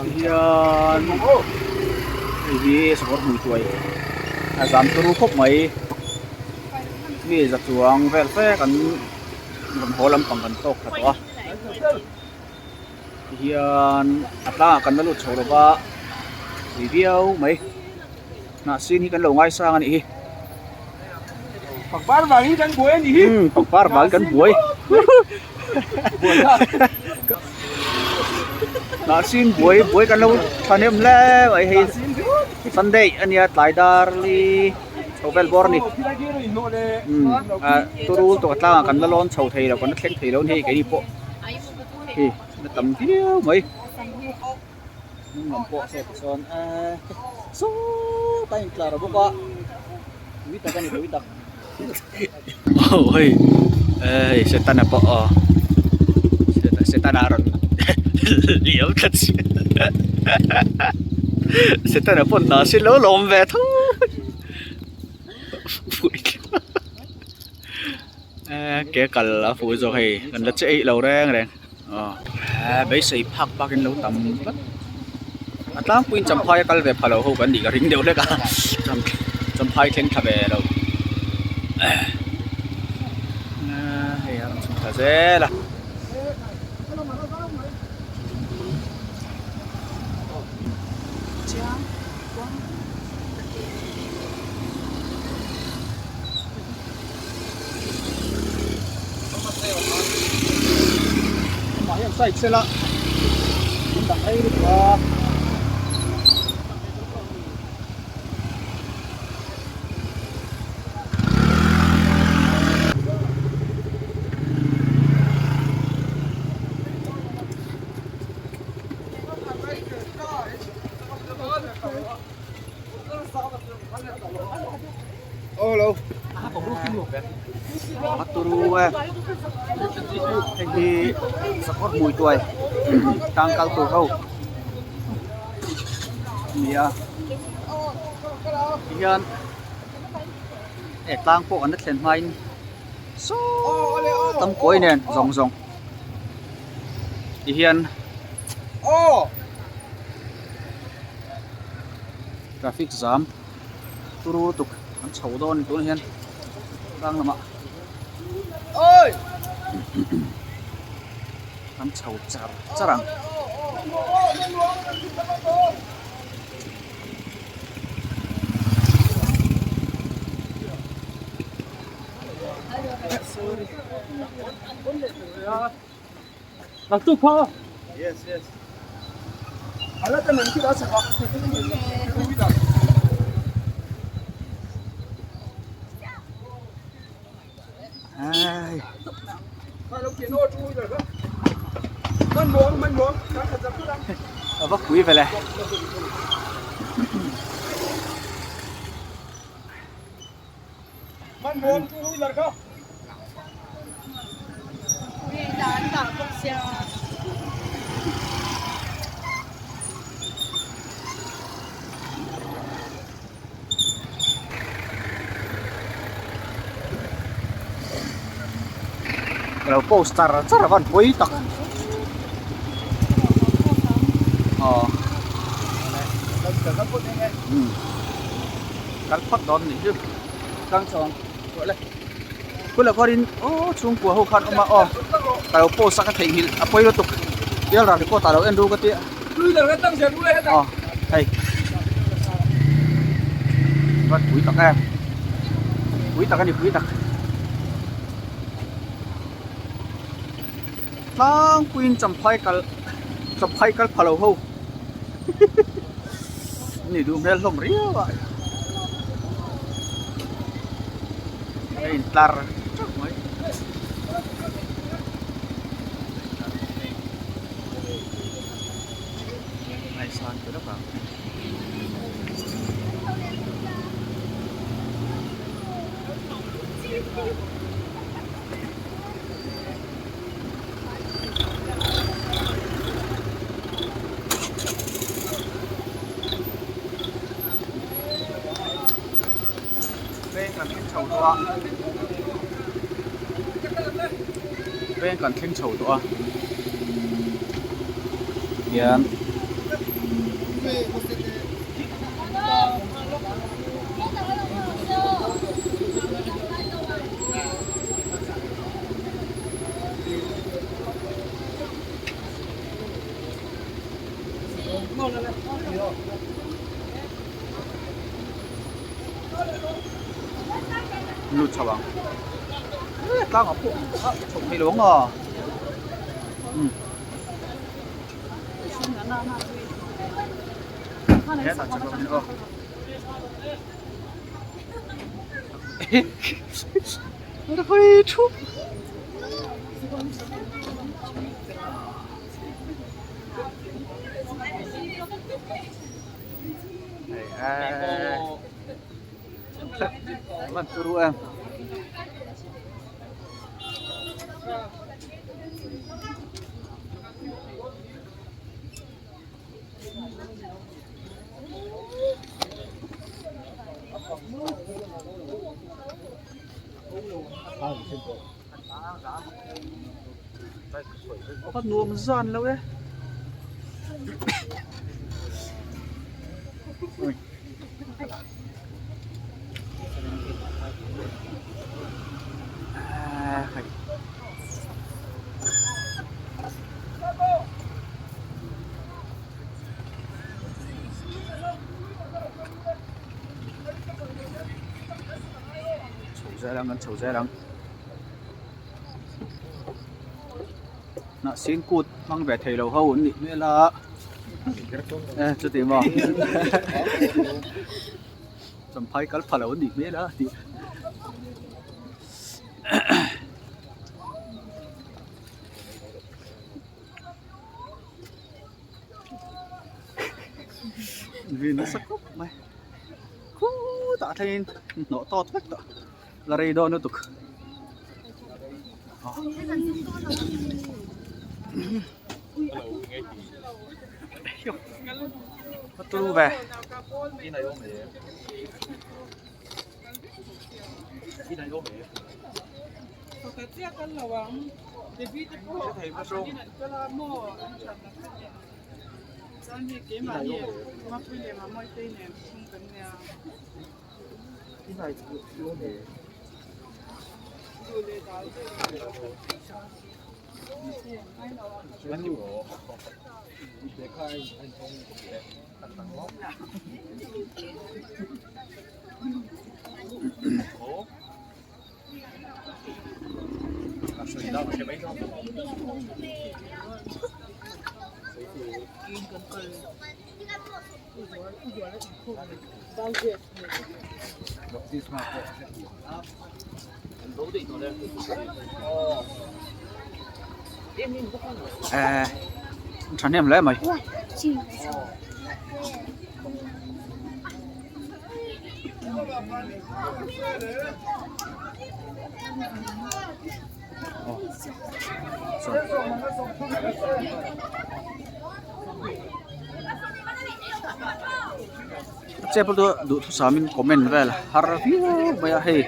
Tihian hei hi sakawr hmui tuai a zam turu khawp mai mi za chuang vel fe kan rawn haw lampang kan tawk thla tawh a tihian a tlangah kan la lut chho lova pui viau mai hnah sin hi kan lo ngaisang a nih hi. Pangpar vangin kan buai a nih hi. Pangpar vangin kan buai. Hnahsin buai buai kan lo thahnem hle mai hei Sunday a nia tlai dar li chho vel bawr a ni. Turul tawh tlangah kan la lawn chho thei lo kan la thleng thei lo a ni hei keini pawh hi a tam viau mai. Hnung lam pawh saw tichuan eee sawt a intlar bawk a tui tak a ni tui tak aw hei eh hei setana pawh aw setana a rawn liam thla chiah setana pawh hna sin lo lawm ve tho eh ke kal a fuh zawk hei kan la che eih lo reng reng. Aw beisei phak phak in lo tam tlat a tlangpuiin champhai a kal ve pha lo ho kan nih ka ring deuh hlek a champhai thleng thla ve lo hei a rawn chhuk thla zel a. Amah hian side sela in dang rei lutuk a. A turu e hei hi sakawr hmui tuai tang kal tur ho a ni a tihian he tlang pawh an la thlen hmain saww tam kawi nen zawng zawng tihian traffic jam. Turu lutuk an chho dawn a ni tunah hian tlang lamah an chho char char ang. A va pui vele. Ka lo post char char a van pawi tak aw kal phawt dawn nih chu. Tlang chawng. Kula khuanin aw chhungkua ho khan awm a aw ka lo post a ka theihnghilh a pawi lutuk bial ral report ah lo en ru ka tia aw hei va pui tak em pui tak a ni pui tak tlangpuiin champhai kal champhai kal pha lo ho Ni duh hmel hlawm riau a a intlar teuh mai. Ngaihsan te lawk ang. Veng kan thleng chho tawh a veng kan thleng chho tawh a hian Lut chho ang tlang ah pawh a chho thei lo ang a umm hetah chak lo in aw hawi thup. Van turu em. Ka nuam zan lo e. Chho zel ang kan chho zel ang. Hnahsin kut hmang ve thei lo ho an nih hmel a e chuti maw champhai kal pha lo an nih hmel a tih vi nasa khawp mai khutah thlengin hnawh tawt vek tawh. La rei dawn lutuk. Ka turu ve. Eh thahnem hle mai. Chep chu duhthusam in comment vel har viau mai a hei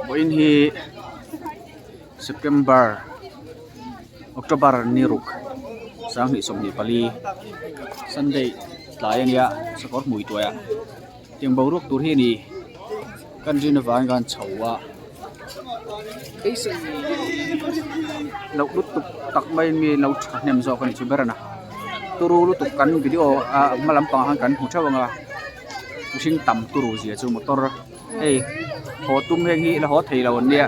vawiin hi September October ni ruk 2024 Sunday tlai a nia sakawr hmui tuai ah tiang boruak tur hi a ni. Kan rin avangin khan chho a beisei loh lutuk tak maiin mi lo thahnem zawk a ni chu ber a na turu lutuk kan video ah hma lampangah khan kan hmu theuh ang a mihring tam turu zia chu motor hei haw tum heng hi la haw thei lo an nia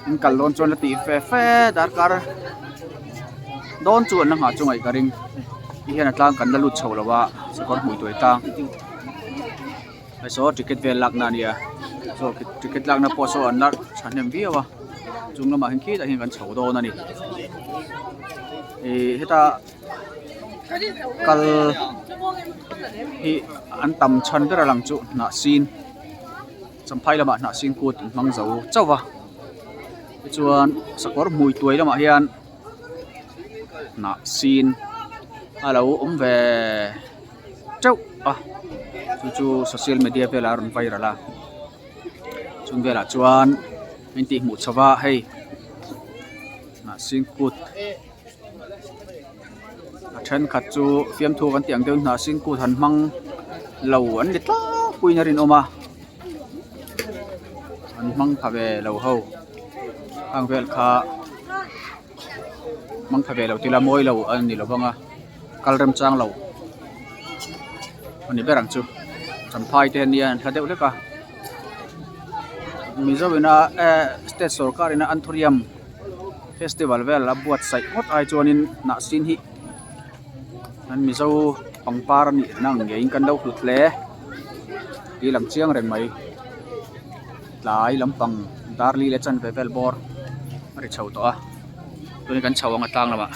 an kal dawn chuan la tih fe fe darkar dawn chu an la nghah chu ngaih ka ring ti hian a tlang kan la lut chho lo a sakawr hmui tuai tlang. Hei saw ticket vel lakna a nia saw ticket lakna pawh saw an la thahnem viau a chung lamah hian khitah hian kan chho dawn a ni ih heta kal hi an tam chhan ber a lang chu hnah sin champhai lamah hnah sin kut an hmang zo chauh va tichuan sakawr hmui tuai lamah hian hnah sin a lo awm ve. teuh a chu chu social media velah a rawn viral a chung velah chuan min tih hmuh chho va hei hnahsin kut a thenkhat chu fiamthu kan tih ang deuhin hnahsin kut han hmang lo an ni tlangpuiin a rinawm a an hmang pha ve lo ho khang vel kha. Hmang tha ve lo tila mawi lo a ni lovang a kal remchang lo a ni ber ang chu champhai te ania an hla deuh hlek a mizo ina eh state sorkar ina anthurium festival vel a buatsaih ngawt ai chuanin hnahsin hi an mizo pangpar a nih na ang ngeiin kan lo hlut hle tih a lang chiang reng mai. Tlai lampang dar li leh chanve vel bawr a ri chho tawh a tuna kan chho ang a tlang lamah.